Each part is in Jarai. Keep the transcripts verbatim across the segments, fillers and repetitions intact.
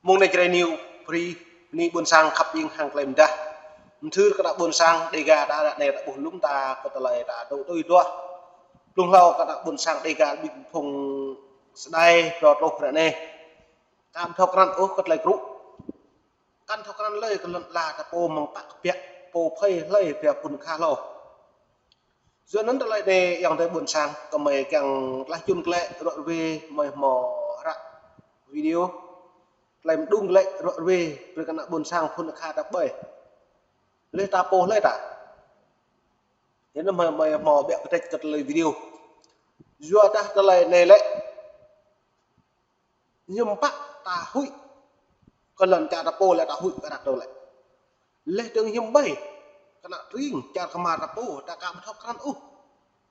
Mơ̆ng anai Jrai News brơi bơni ƀôn sang khăp ƀing hăng tơlơi mơdah. Mơthưr kơ ană ƀôn sang Dega ta ră anai ta ƀuh lŏm ta kơ tơlơi ta dŏ tui duah. Blung hlâo kơ ană ƀôn sang Dega ƀing phung sơdai dua pluh ră anai. Kăm thâo krăn ôh kơ tơlơi krŭ. Kăn thâo krăn lơi kơ lŏn ala ta pô mơ̆ng pă kơ biă, pô phơi hlơi biă phun kha hlâo. Yua anŭn tơlơi anai ayŏng adơi ƀôn sang, kơmơi kiăng tlaih čun glaĭ ruă rơwe mơi hmâo hră video. Tlaih mơđung glaĭ ruă rơwe brơi kơ ană ƀôn sang phun kha ta ƀơi. Leh ta pô hlơi ta. Yua anŭn mơi, mơi hmâo biă kơtĕč kơ tơlơi video. Yua dah tơlơi anai lĕ. Hiư̆m pă ta huĭ kơ lŏn čar ta pô lĕ ta huĭ kơ arăng tơlơi. Leh dơ̆ng hiư̆m ƀai kơ ană tring čar kơmar ta pô ta kăm thâo krăn ôh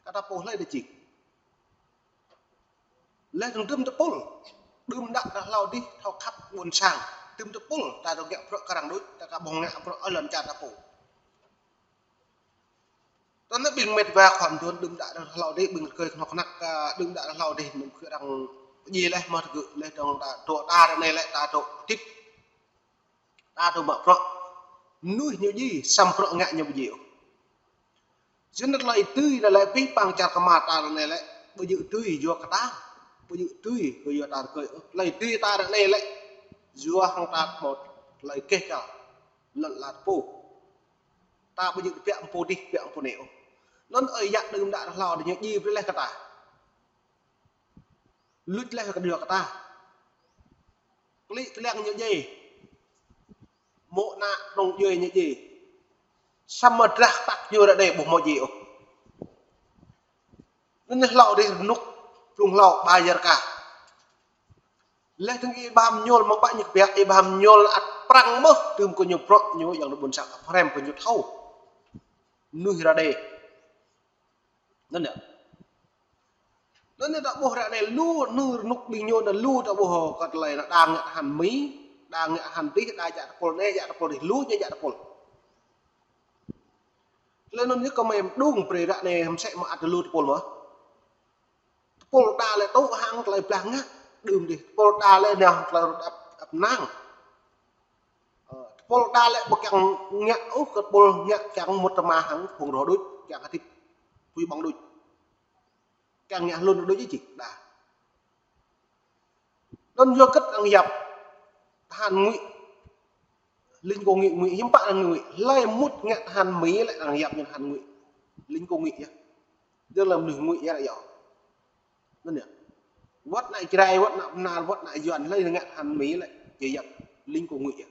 kơ ta pô hlơi ta čih. Leh dơ̆ng đưm tơpul, đưm đă ta hlâo dih thâo khăp ƀôn sang. Đưm tơpul ta dŏ ngă bruă kơ arăng đôč, ta kăm ƀơ̆ng ngă bruă ơ lŏn čar ta pô. Tơdah ƀing met wa khŏm dŏ đưm đă ta hlâo dih ƀing rơkơi kơnuk kơna, đưm đă ta hlâo dih mơ̆ng kơ arăng pơdjai leh mơ̆ tơgŭ leh dơ̆ng ta dŏ ta ră anai lĕ ta dŏ tĭp. Ta dŏ mă bruă. Mơnuih ñu djai, samơ̆ bruă ngă ñu ƀu djai ôh. Yua anŭn tơlơi tui anai lĕ pih pang čar kơmar ta ră anai lĕ, ƀu djơ̆ tui yua kơ ta, ƀu djơ̆ tui kơ yua ta rơkơi ôh. Tơlơi tui ta ră anai lĕ, yua hăng ta hmâo tơlơi keh kăl lŏn ala ta pô. Ta ƀu djơ̆ biă mơ̆ng pô dih, biă mơ̆ng pô anai ôh. Anŭn ơi yă đưm đă ta hlâo dih ñu djai brơi leh kơ ta. Luč leh kơ djŏ kơ ta. Klĭ kliăng ñu djai. Mô̆ ană tơnong djuai ñu djai. Samơ̆ drah tăk ñu ră anai ƀu hmâo djai ôh. Anŭn hlâo dih rơnŭk, blung hlâo ba jơr ka. Leh dơ̆ng ih ƀam ñuôl mơ̆ng pă ñu kbiă, ih ƀam ñuôl ăt prăng mơ̆, tơm kơ ñu bruă ñu ayŏng adơi ƀôn sang ăp hrăm kơ ñu thâo. Mơnuih ră anai. Anŭn yơh. Anŭn yơh ta ƀuh ră anai lu, anŭn rơnŭk ƀing ñu anŭn lu ta ƀuh kơ tơlơi anŭn đang ngă han Mi, đang ngă han dih, đang jak tơpul anai, jak tơpul dih, lu ñu jak tơpul. Tơlơi anŭn yơh kơmơi mơđung brơi ră anai hăm sĕ mơ̆ ăt lu tơpul mơ̆. Tơpul ta lĕ tŭ hăng tơlơi blah ngă, đưm dih. Tơpul ta lĕ nao tơlơi rut ăp, ăp năng. Ơ, tơpul ta lĕ ƀu kiăng ngă ôh, kơ tơpul ngă kiăng mŭt tơma hăng phung roh đôč, kiăng hơdip tui ƀơ̆ng đôč. Kiăng ngă hlŭn đôč či đa. Anŭn yua kơ arăng yap tơhan ngui. Lính cô ngụy, ngụy hiư̆m pă arăng ngụy. Hlơi mŭt ngă tơhan Mi lĕ arăng yap ñu tơhan ngụy. Lính cô ngụy yơh. Dơ̆ng lăm mơnuih ngụy yơh ră yơh. Anŭn yơh. Wơ̆t ană Jrai, wơ̆t ană Bahnar, wơ̆t ană Yuan, hlơi ngă tơhan Mi lĕ či yap lính cô ngụy yơh.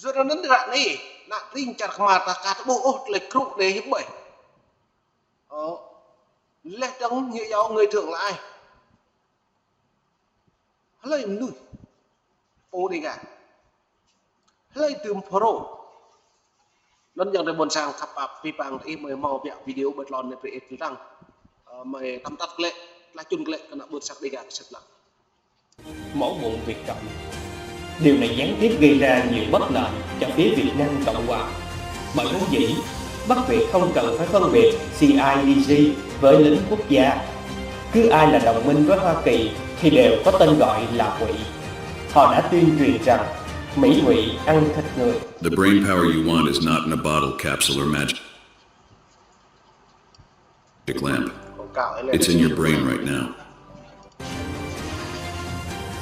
Yua anŭn ră anai, ană tring čar kơmar ta ka ta ƀuh ôh tơlơi krŭ anai hiư̆m ƀai. Ơ, leh dơ̆ng ñu yua người thượng là ai. Hlơi mơnuih. Pô Dega. Hlơi tơm Phrô. Anŭn ayŏng adơi ƀôn sang khăp pap pih pang ih mơi hmâo biă video ƀơi tơlơi anai brơi ih tơtăng. Ơ, mơi tăm tăt glaĭ, tlaih čun glaĭ kơ ană ƀôn sang Dega kơ sĭt lăng. Máu mủ Việt Cộng. Điều này gián tiếp gây ra nhiều bất lợi cho phía Việt Nam Cộng Hòa. Bởi vốn dĩ, Bắc Việt không cần phải phân biệt C I D G với lính quốc gia. Cứ ai là đồng minh với Hoa Kỳ thì đều có tên gọi là quỷ. Họ đã tuyên truyền rằng Mỹ ngụy ăn thịt người. The brain power you want is not in a bottle, capsule, or magic lamp. It's in your brain right now.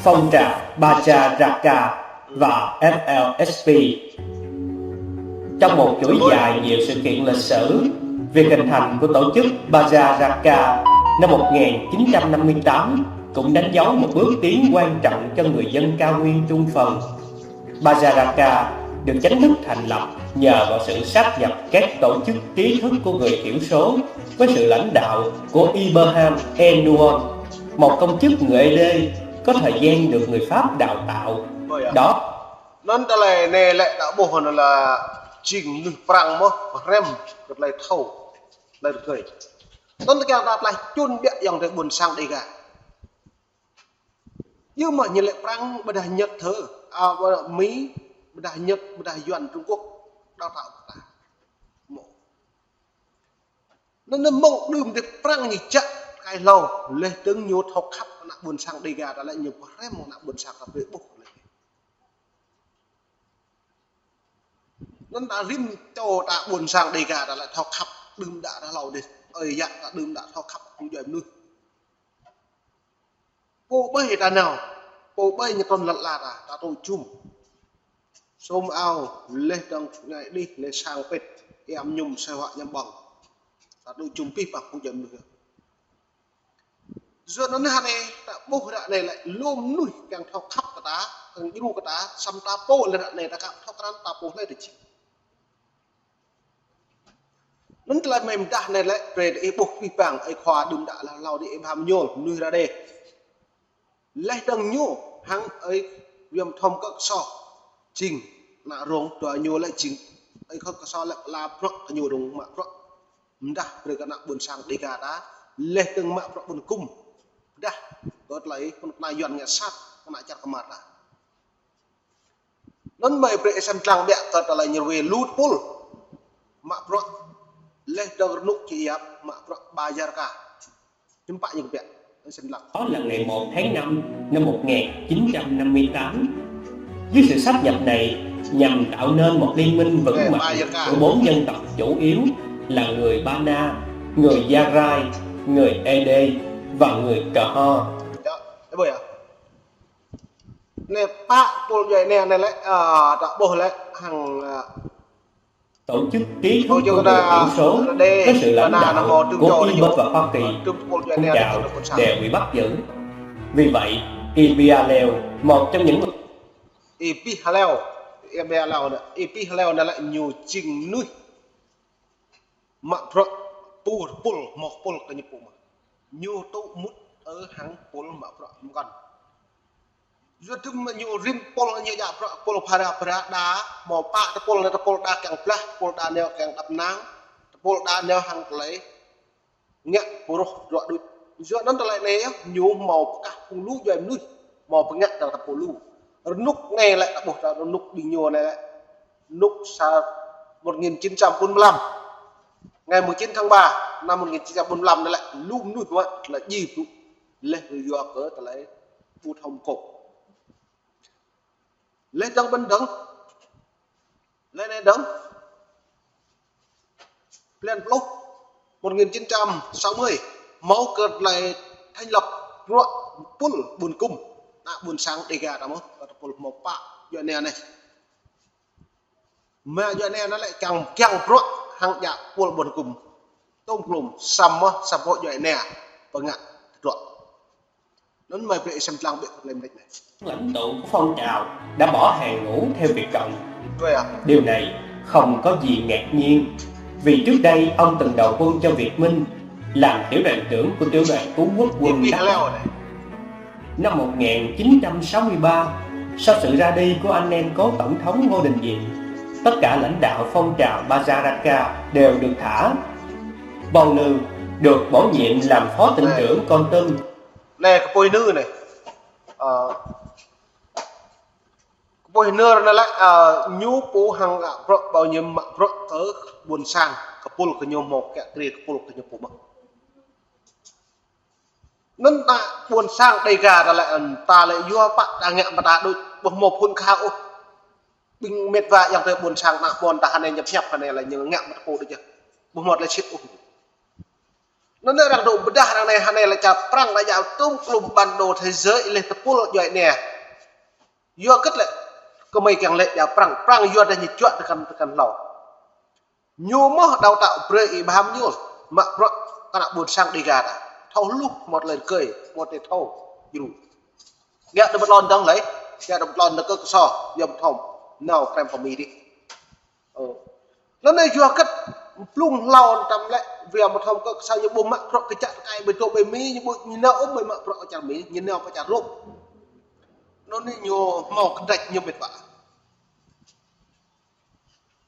Phong trào Bajaraka và F L S P. Trong một chuỗi dài nhiều sự kiện lịch sử, việc hình thành của tổ chức Bajaraka năm một nghìn chín trăm năm mươi tám cũng đánh dấu một bước tiến quan trọng cho người dân cao nguyên Trung Phần. Bajaraka được chính thức thành lập nhờ vào sự sáp nhập các tổ chức trí thức của người thiểu số với sự lãnh đạo của Ibrahim Enwon, một công chức người Ê Đê có thời gian được người Pháp đào tạo. Đó. Anŭn tơlơi anai lĕ ta ƀuh anŭn lĕ jing mơnuih prăng mơ̆, hrăm kơ tơlơi thâo, tơlơi rơgơi. Anŭn ta kiăng ta tlaih čun biă ayŏng adơi ƀôn sang Dega. Yua mơ̆ ñu lĕ prăng ƀôdah Nhật thơ, a, ƀôdah Mi, ƀôdah Nhật, ƀôdah Yuan Trung Quốc, đào tạo kơ ta. Mơ̆. Anŭn anŭn mơ̆ng đưm dih prăng ñu čăk Kơ hlâo, laih dơ̆ng ñu thâo khăp kơ ană ƀôn sang Đêga ta lĕ ñu pơhrăm kơ ană ƀôn sang ta brơi ƀuh lĕ. Anŭn ta rĭm čô ta ƀôn sang Đêga ta lĕ thâo khăp đưm đă ta hlâo dih. Ơi yă ta đưm đă thâo khăp kơ djuai mơnuih. Pô ƀai ta nao, pô ƀai ñu trŭn lăn ala ta, ta tŭ jum. Sum ao, laih dơ̆ng ngai đih, laih sang pĭt, iam ñum, sĕ huă ñăm ƀơ̆ng. Ta tŭ jum pih păng kơ djuai mơnuih. Yua anŭn ră anai, ta ƀuh ră anai lĕ, lu mơnuih kiăng thâo khăp kơ ta, kiăng djru kơ ta, samơ̆ ta pô lĕ ră anai ta ka thâo krăn ta pô lĕ ta čih. Anŭn tơlơi mơ̆ng mơdah anai lĕ, brơi ih ƀuh pih păng, ơi khua đưm đă hlâo hlâo dih ih pơhmư̆ ñu, mơnuih ră anai. Laih dơ̆ng ñu, hăng ơi Yuăm Thom Kơk Kơso, jing, ană rông, dua ñu lĕ jing, ơi Kơk Kơso lĕ pơala bruă kơ ñu rông mă bruă. Mơdah brơi kơ ană ƀôn sang Đêga ta, laih dơ̆ng mă bruă ƀôn gŭm. Mơdah, kơ tơlơi, kơ ană Yuan ngă sat, kơ ană čar kơmar ta. Anŭn mơi brơi ih sem lăng biă kơ tơlơi ñu ruai lu tơpul. Mă bruă laih dơ̆ng rơnŭk či yap mă bruă ba yar ka. Hiư̆m pă ñu kơ biă. Ih sem lăng. Đó là ngày một tháng năm năm một nghìn chín trăm năm mươi tám. Với sự sáp nhập này nhằm tạo nên một liên minh vững Ê, mạnh ba yar ka. Của bốn dân tộc chủ yếu là người Ba Na, người Gia Rai, người Ê Đê và người Cờ Ho. Yă, ih ƀuh yă. Anai pă tơpul djuai ania anai lĕ, ơ, ta ƀuh lĕ hăng, ơ, tổ chức ký thước tổ chức của người thiểu số, có sự lãnh đạo của Y Bơk và Hoa Kỳ, phong trào đều bị bắt giữ. Vì vậy, Y Bia Leo, một trong những Y Bia Leo, Y Bia Leo anai, Y Bia Leo anai lĕ ñu jing mơnuih mă bruă pô tơpul, hmâo tơpul kơ ñu pô mơ̆n. Ñu tŭ mŭt ơ hăng tơpul mă bruă mơkăn. Yua tơm ñu rĭm tơpul ñu djă bruă tơpul phara phara đa, hmâo pă tơpul anai tơpul đa kiăng blah, tơpul đa nao kiăng đăp năng, tơpul đa nao hăng tơlơi ngă pơrôh bruă đôč. Yua anŭn tơlơi anai ñu hmâo pơkah phung lu djuai mơnuih, hmâo pơngă ta tơpul lu. Rơnŭk anai lĕ ta ƀuh ta rơnŭk ƀing ñu anai lĕ. Rơnŭk sa một nghìn chín trăm bốn mươi lăm. Ngày mười chín tháng ba năm một nghìn chín trăm bốn mươi lăm anai lĕ lu mơnuih mă lĕ djai brŭ. Laih yua kơ tơlơi ƀu thâo mơkŏ. Laih dơ̆ng ƀăn dơ̆ng. Laih anai dơ̆ng. Blan pluh, một nghìn chín trăm sáu mươi, hmâo kơ tơlơi thành lập bruă tơpul ƀôn gŭm, ană ƀôn sang Đêga ta mơ̆n, kơ tơpul hmâo pă djuai ania anai. Mă djuai ania anai lĕ kiăng, kiăng bruă hăng djă tơpul ƀôn gŭm. Tôm klôm, samơ̆, samơ̆ djuai ania pơngă tơdruă. Anŭn mơi brơi ih sem lăng biă kơ tơlơi mơneč anai. Lãnh tụ của phong trào đã bỏ hàng ngũ theo Việt Cộng. Điều này không có gì ngạc nhiên, vì trước đây ông từng đầu quân cho Việt Minh, làm tiểu đoàn trưởng của tiểu đoàn cứu quốc quân Đắk Lắk. Năm một nghìn chín trăm sáu mươi ba, sau sự ra đi của anh em cố tổng thống Ngô Đình Diệm, tất cả lãnh đạo phong trào Bajaraka đều được thả. Bầu Lư được bổ nhiệm làm phó tỉnh trưởng Kon Tum. Anai kơ pô ih nư anai. Ơ, kơ pô ih nư anai lĕ, ơ, ñu pô hăng ngă bruă bổ nhiệm mă bruă kơ ƀôn sang, kơ tơpul kơ ñu hmâo kiăng kri kơ tơpul kơ ñu pô mă. Anŭn ta ƀôn sang Đêga ta lĕ, ta lĕ yua pă ta ngă mă ta đôč, ƀu hmâo phŭn kha ôh. Ƀing met wa yang tơ ƀôn sang ană ƀôn ta hơnai ñăp ñăp hơnai lĕ ñu ngă mă ta pô đôč yơh. Ƀu hmâo tơlơi sĭt ôh. Anŭn anai arăng dŏ pơdah arăng anai hơnai lĕ čar Prăng lĕ djă tôm klôm bản đồ thế giới laih tơpul djuai ania. Yua hơget lĕ, kơmơi kiăng lĕ djă Prăng, Prăng yua dah ñu juă tơkăn tơkăn hlâo. Ñu mơ̆ đào tạo brơi Y Bham Nhul, mă bruă kơ ană ƀôn sang Đêga ta. Thâo hluh, hmâo tơlơi rơgơi, hmâo tơlơi thâo djru. Ngă tơ pơtlon dơ̆ng lĕ, ngă tơ pơtlon dơ̆ng kơ kơso, Yuăm Thom, nao krem pơ Mi dih. Ơ. Anŭn anai yua hơget, blung hlâo tơm lĕ, Yuăm Thom kơ kơso ñu ƀu mă bruă kơjăp tơkai ƀơi dŏ ƀơi Mi, ñu ƀu, ñu nao ôh ƀơi mă bruă kơ čar Mi, ñu nao pơ čar Rôm. Anŭn anai ñu hmâo kơdrĕč ñu mĕt wa.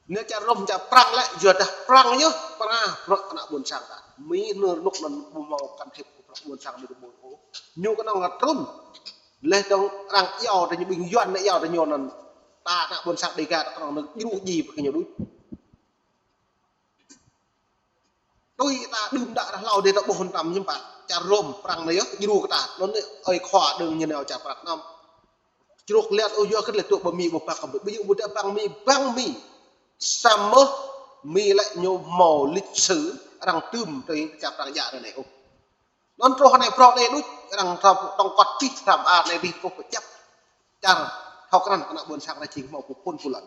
Nao čar Rôm čar Prăng lĕ, yua dah Prăng yơh, pơră bruă kơ ană ƀôn sang ta. Mi nư rơnŭk anŭn ƀu hmâo can thiệp kơ bruă ƀôn sang Mi tơƀuh ôh. Ñu kơnơ̆ng ngă trŭn. Laih dơ̆ng arăng iâu tơ ñu ƀing Yuan anai iâu tơ ñu anŭn. Ta ană ƀôn sang Đêga ta kơnơ̆ng nao djru djai brơi kơ ñu đôč. Tui ta đưm đă hlâo dih ta ƀuh tơm hiư̆m pă. čar Rôm Prăng anai yơh, djru kơ ta. Anŭn anai ơi khua đơ̆ng ñu nao čar Prăng anăm. Čruk liat ôh yua kơ tơlơi tŭ ƀơi Mi ƀu pă kơ ƀu yua ƀu djơ̆ bang Mi, bang Mi. Samơ̆ Mi lĕ ñu hmâo lịch sử arăng tưm tui čar Prăng djă ră anai ôh. Anŭn truh anai prŏk anai đôč, arăng tơlơi tŏng kơt čih tơlơi mơar anai ƀing kâo pơčăp. Čar thâo krăn kơ ană ƀôn sang ta jing hmâo pơphun pơlŏn.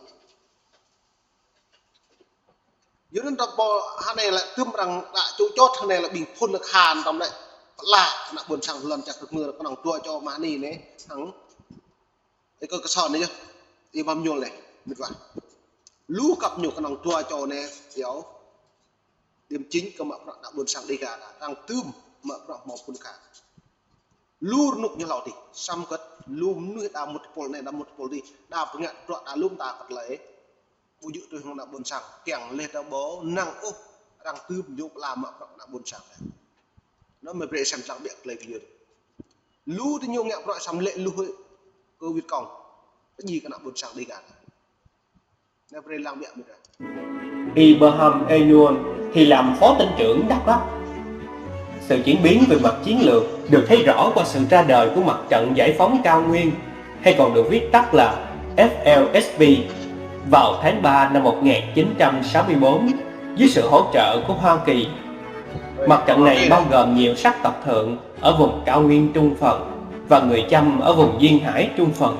Yua anŭn ta ƀuh hơnai lĕ tưm arăng đă ču čot hơnai lĕ ƀing phun lĕ khan tơm lĕ pơala kơ ană ƀôn sang lŏn čar tơmưr kơnơ̆ng dua čô mơ̆ng anai anai hăng ih kơ kơsŏ anai yơh, ih băm ñul anai, mĭt wa. Lu kăp ñu kơnơ̆ng dua čô anai, yua điểm chính kơ mă bruă ană ƀôn sang Dega ta, arăng tưm mă bruă hmâo phun khan. Lu rơnŭk ñu hlâo adih, samơ̆ kơ̆t lu mơnuih đa mŭt tơpul anai, đa mŭt tơpul adih, đa pơngă bruă đa lŏm ta kơ tơlơi ƀu djơ̆ tui hăng ană ƀôn sang, kiăng laih ta ƀu năng ôh arăng tưm ñu pơala mă bruă ană ƀôn sang. Anŭn mơ̆ brơi sem lăng ƀiă tơlơi video. Lu tơ ñu ngă bruă sem lĕ lu hơi kơ Việt Cộng, pơdjai kơ ană ƀôn sang Dega. Anai brơi lăng ƀiă mơ̆ ta. Ibrahim Enun thì làm phó tỉnh trưởng Đắk Lắk. Sự chuyển biến về mặt chiến lược được thấy rõ qua sự ra đời của Mặt trận Giải phóng Cao Nguyên, hay còn được viết tắt là F L S P, vào tháng ba năm một nghìn chín trăm sáu mươi bốn, dưới sự hỗ trợ của Hoa Kỳ. Mặt trận này bao gồm nhiều sắc tộc thượng ở vùng Cao Nguyên Trung Phần và người Chăm ở vùng Duyên Hải Trung Phần.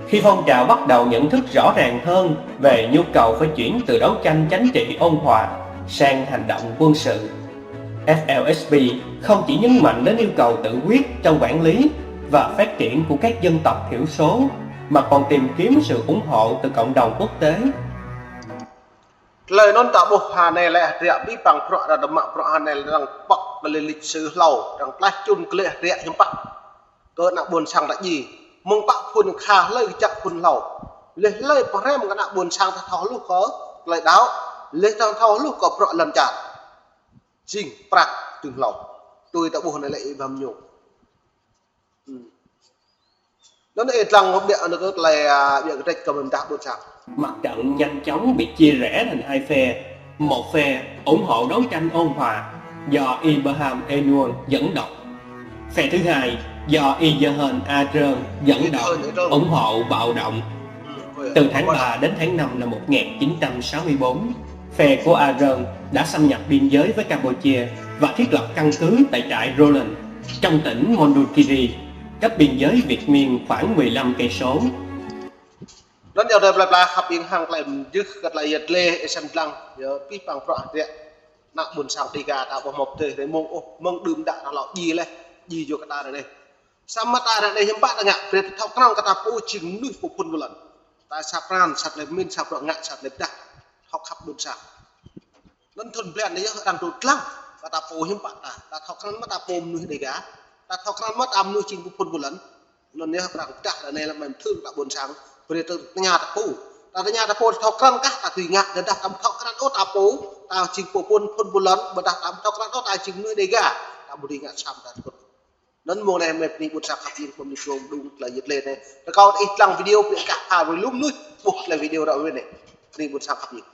Khi phong trào bắt đầu nhận thức rõ ràng hơn về nhu cầu phải chuyển từ đấu tranh chính trị ôn hòa sang hành động quân sự, F L S P không chỉ nhấn mạnh đến yêu cầu tự quyết trong quản lý và phát triển của các dân tộc thiểu số, mà còn tìm kiếm sự ủng hộ từ cộng đồng quốc tế. Tơlơi anŭn ta ƀuh hơnai lĕ hơdră abih bang bruă arăng mă bruă hơnai lĕ arăng pŏk tơlơi lịch sử hlâo, arăng tlaih čun tơlơi hơdră hiư̆m pă kơ ană ƀôn sang ta djai. Mơ̆ng pă phun khan hlơi kơ čă phun hlâo. Laih hlơi pơhrăm kơ ană ƀôn sang ta thâo hluh kơ tơlơi đaŏ. Laih ta thâo hluh kơ bruă lŏn čar. Jing prăk tơ̆ng hlâo. Tui ta ƀuh anai lĕ ih băm ñu. Anŭn ih lăng ƀiă anŭn kơ tơlơi, a, ƀiă kơdrĕč kơ mơ̆ng ta ƀôn sang. Mặt trận nhanh chóng bị chia rẽ thành hai phe. Một phe ủng hộ đấu tranh ôn hòa do Ibrahim Enun dẫn đầu. Phe thứ hai do Ijehan Adrơn dẫn đầu, ủng hộ bạo động. Từ tháng ba đến tháng năm năm một nghìn chín trăm sáu mươi bốn, phe của Adrơn đã xâm nhập biên giới với Campuchia và thiết lập căn cứ tại trại Roland trong tỉnh Mondulkiri, cách biên giới Việt Miên khoảng mười lăm cây số. Anŭn yơh tơlơi pla pla khăp ing hăng tơlơi mơjưh kơ tơlơi yet lĕ ih sem lăng, yơh abih bang bruă hơdră ană ƀôn sang Dega ta ƀuh mơ̆ tơlơi mơ̆ng ôh, mơ̆ng đưm đă ta hlâo djai laih, djai yua kơ ta ră anai. Samơ̆ ta ră anai hiư̆m pă ta ngă, brơi ta thâo krăn kơ ta pô jing mơnuih pơphun pơlŏn. Ta sa pran, sa tơlơi pơmĭn, sa bruă ngă, sa tơlơi pơdah, thâo khăp ƀôn sang. Anŭn thun blan anai yơh arăng dŏ lăng kơ ta pô hiư̆m pă ta, ta thâo krăn mơ̆ ta pô mơnuih Dega, ta thâo krăn mơ̆ ta mơnuih jing pơphun pơlŏn. Anŭn yơh arăng pơdah ră anai lăm mơ̆ng thun ta ƀôn sang, brơi ta tơña ta pô. Ta tơña ta pô ta thâo krăn kah ta tui ngă, tơdah ta ƀu thâo krăn ôh ta pô, ta jing pơphun pơlŏn, ƀôdah ta ƀu thâo krăn ôh ta jing mơnuih Dega, ta ƀu dưi ngă sam ta tơkŭt. Anŭn mơ̆ng anai mơ̆ bơni ƀôn sang khăp ing, mơ̆ bơni kơnơ̆ng đŭng tơlơi yet lĕ anai. Rơkâo ih lăng video brơi kah pha brơi lu mơnuih ƀuh tơlơi video ră anai. Bơni ƀôn sang khăp ing.